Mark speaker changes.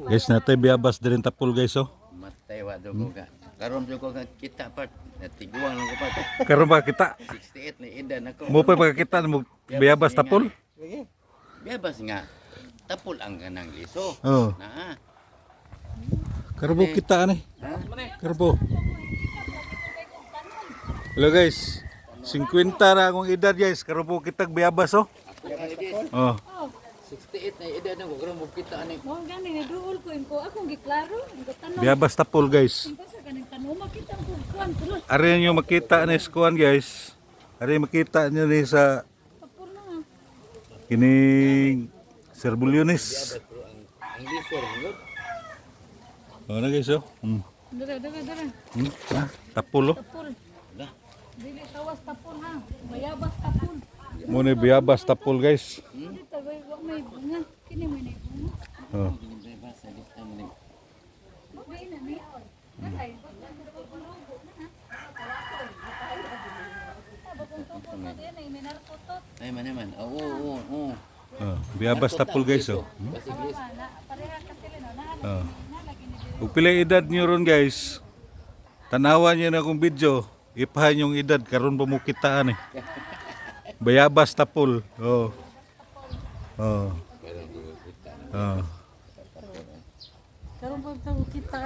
Speaker 1: Guys, natay biyabas dirin tapol, guys, oh.
Speaker 2: Matay wa do ko ka. Karon jud ko ka kita part. Natiguang lang ko part.
Speaker 1: Karon ba kita?
Speaker 2: 68 ni edad nako.
Speaker 1: Mo pa pagkakita mo biyabas tapol?
Speaker 2: Biyabas nga. Tapol ang kanang liso.
Speaker 1: Oh.
Speaker 2: Na.
Speaker 1: Karon mo kita ani. Karon. Hello guys. 50 na akong edad, guys. Karon po kitag biyabas, oh. Oh.
Speaker 2: 68 na edad nako karon mo kita ani.
Speaker 3: Mo gani ni duol ko inko akong giklaro inko tanong.
Speaker 1: Biyabas tapol, guys.
Speaker 3: Inko sa kaning tanong makita ko kuan tulo.
Speaker 1: Ari nyo makita ni kuan, guys. Ari makita nyo ni sa
Speaker 3: Tapol na nga.
Speaker 1: kining Sir Bulyonis.
Speaker 2: Pero ang liso ra gyud.
Speaker 1: Oh na guys, oh.
Speaker 3: Dara dara dara.
Speaker 1: Ah, tapol, oh.
Speaker 3: Tapol.
Speaker 2: Lah.
Speaker 3: Dili tawas tapol ha. Bayabas tapol.
Speaker 1: Mo ni biyabas tapol, guys.
Speaker 3: Dito way wa may bunga. Kini may nay bunga.
Speaker 1: Oh.
Speaker 2: Biyabas sa dita mo ni.
Speaker 3: Di na ni. Ay,
Speaker 2: Ay man man. Oo oo oo.
Speaker 1: Oh, biyabas tapol, guys, oh.
Speaker 2: Basig liso.
Speaker 1: Oh. Ug pila edad niyo ron, guys? Tanawan niyo na akong video. Ipahan yung edad karon pa mo kitaan eh. Bayabas tapol. Oh. Oh.
Speaker 2: Karon ko kita.
Speaker 1: Oh.
Speaker 3: Karon pa kita.